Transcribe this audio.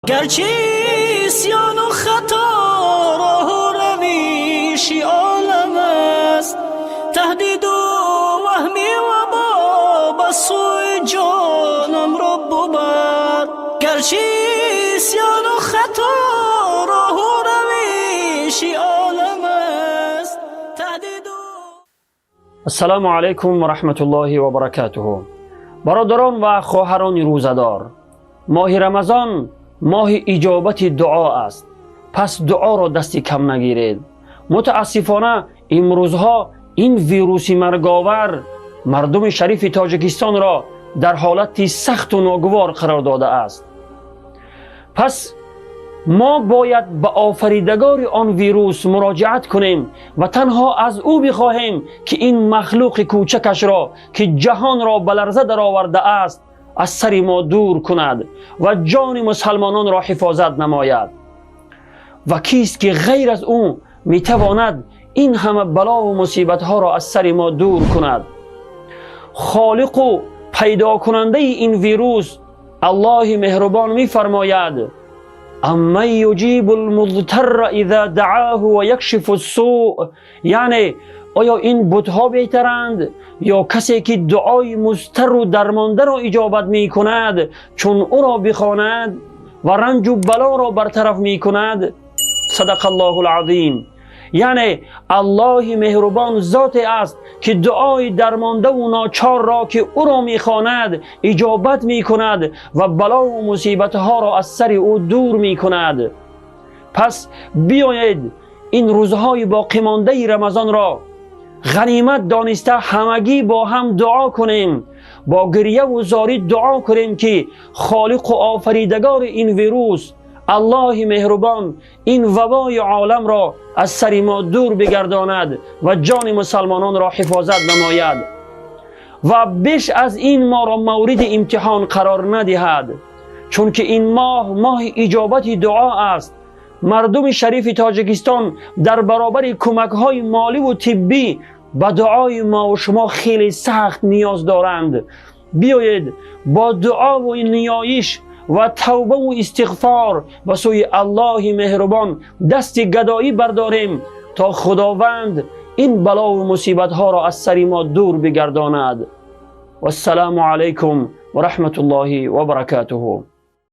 Гарчи исёну хато роҳу равиши олам аст, таҳдиду ваҳми вабо ба сӯи ҷонамро бубар. Гарчи исёну хато роҳу равиши олам аст, таҳдиду Ассалому алайкум ва раҳматуллоҳи ва баракатуҳу. Бародарон ва хоҳарони рӯзадор, моҳи Рамазон моҳи иҷобати дуо аст, пас дуоро дасти кам нагиред. Мутаассифона, имрӯзҳо ин вируси марговар мардуми шарифи Тоҷикистонро дар ҳолати сахту ногувор қарор додааст. Пас мо бояд ба офаридагори он вирус муроҷиат кунем ва танҳо аз ӯ бихоҳем, ки ин махлуқи кӯчакашро, ки ҷаҳонро ба ларза даровардааст, аз сари мо дур кунад ва ҷони мусалмононро ҳифозат намояд. Ва кист, ки ғайр аз ӯ метавонад ин ҳама балову мусибатҳоро аз сари мо дур кунад? Холиқу пайдокунандаи ин вирус, Аллоҳи меҳрубон, мефармояд: «أمن يجيب المضطر إذا دعاه ويكشف السوء». Яъне оё ин бутҳо беҳтаранд ё касе, ки дуои музтарру дармондаро иҷобат мекунад, чун ӯро бихонад, ва ранҷу балоро бартараф мекунад? صدق الله العظيم. Яъне Аллоҳи меҳрубон зоте аст, ки дуои дармондаву ночорро, ки ӯро мехонад, иҷобат мекунад ва балову мусибатҳоро аз сари ӯ дур мекунад. Пас биёед, ин рӯзҳои боқимондаи Рамазонро ғанимат дониста, ҳамагӣ бо ҳам дуо кунем, бо гирьяву зорӣ дуо кунем, ки холиқу офаридагори ин вирус, Аллоҳи меҳрубон, ин вабои оламро аз сари мо дур бигардонад ва ҷони мусалмононро ҳифозат намояд ва беш аз ин моро мавриди имтиҳон қарор надиҳад, чунки ин моҳ моҳи иҷобати дуо аст. Мардуми шарифи Тоҷикистон дар баробари кӯмакҳои моливу тиббӣ ба дуои мову шумо хеле сахт ниёз доранд. Биёед, бо дуову ниёиш ва тавбаву истиғфор ба сӯи Аллоҳи меҳрубон дасти гадоӣ бардорем, то Худованд ин балову мусибатҳоро аз сари мо дур бигардонад. Вассалому алайкум ва раҳматуллоҳи ва баракатуҳу.